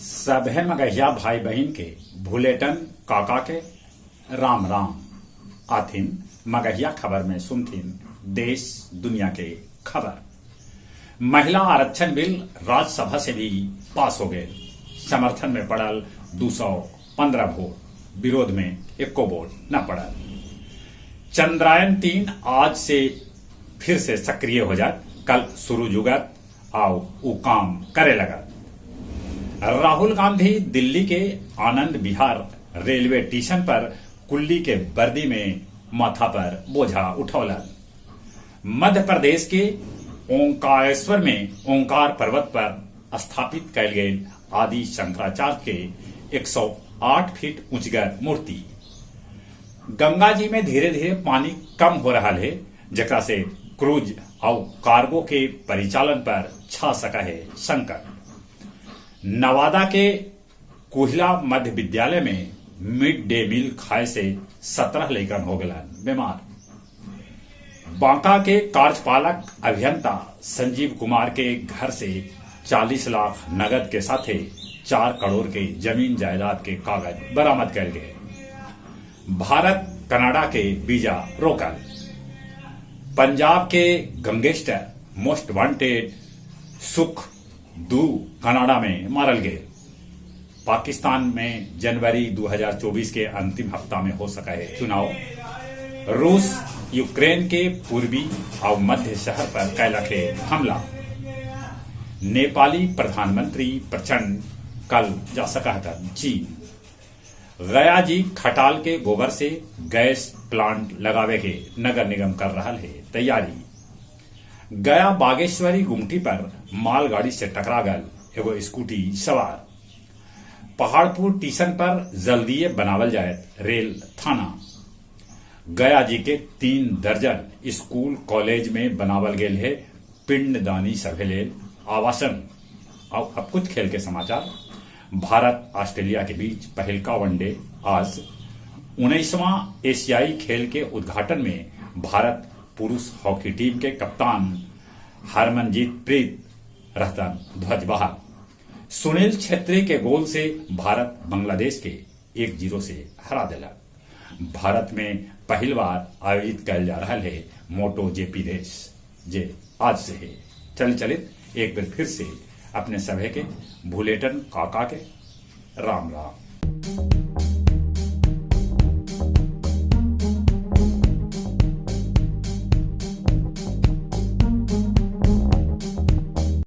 सभे मगहिया भाई बहिन के भुलेटन काका के राम राम। आथिन मगहिया खबर में सुनथिन देश दुनिया के खबर। महिला आरक्षण बिल राज्यसभा से भी पास हो गेल। समर्थन में पड़ल 215 वोट, विरोध में एक्को वोट न पड़ल। चंद्रायन 3 आज से फिर से सक्रिय हो जात, कल सूरज उगत आउ ऊ काम करे लगत। राहुल गांधी दिल्ली के आनंद विहार रेलवे स्टेशन पर कुल्ली के वर्दी में माथा पर बोझा उठौलन। मध्य प्रदेश के ओंकारेश्वर में ओंकार पर्वत पर स्थापित कैल गेल आदि शंकराचार्य के 108 फीट ऊंचगर मूर्ति। गंगा जी में धीरे धीरे पानी कम हो रहा है, जेकरा से क्रूज आउ कार्गो के परिचालन पर छा सका है संकट। नवादा के कुहिला मध्य विद्यालय में मिड डे मील खाए से 17 लइकन हो गलन बीमार। बांका के कार्यपालक अभियंता संजीव कुमार के घर से 40 लाख नगद के साथे 4 करोड़ के जमीन जायदाद के कागज बरामद कयल गए। भारत कनाडा के वीजा रोकल। पंजाब के गैंगस्टर मोस्ट वांटेड सुख दू कनाडा में मारल गए। पाकिस्तान में जनवरी 2024 के अंतिम हफ्ता में हो सका है चुनाव। रूस यूक्रेन के पूर्वी और मध्य शहर पर कैलक है हमला। नेपाली प्रधानमंत्री प्रचंड कल जा सका था चीन। गया जी खटाल के गोबर से गैस प्लांट लगावे के नगर निगम कर रहा है तैयारी। गया बागेश्वरी गुमटी पर मालगाड़ी से टकरा गल एगो स्कूटी सवार। पहाड़पुर टीसन पर जल्दीए बनावल जाए रेल थाना। गया जी के 3 दर्जन स्कूल कॉलेज में बनावल गेल है पिंडदानी सभे लेल आवासन। और अब कुछ खेल के समाचार। भारत ऑस्ट्रेलिया के बीच पहलका वनडे आज। 19वां एशियाई खेल के उद्घाटन में भारत पुरुष हॉकी टीम के कप्तान हरमनजीत प्रीत रहतन ध्वजवाहक। सुनील छेत्री के गोल से भारत बांग्लादेश के 1-0 से हरा दिलक। भारत में पहली बार आयोजित कैल जा रहा है मोटो जेपी रेस, जे आज से है। चल चलित एक बार फिर से अपने सभे के भुलेटन काका के राम राम।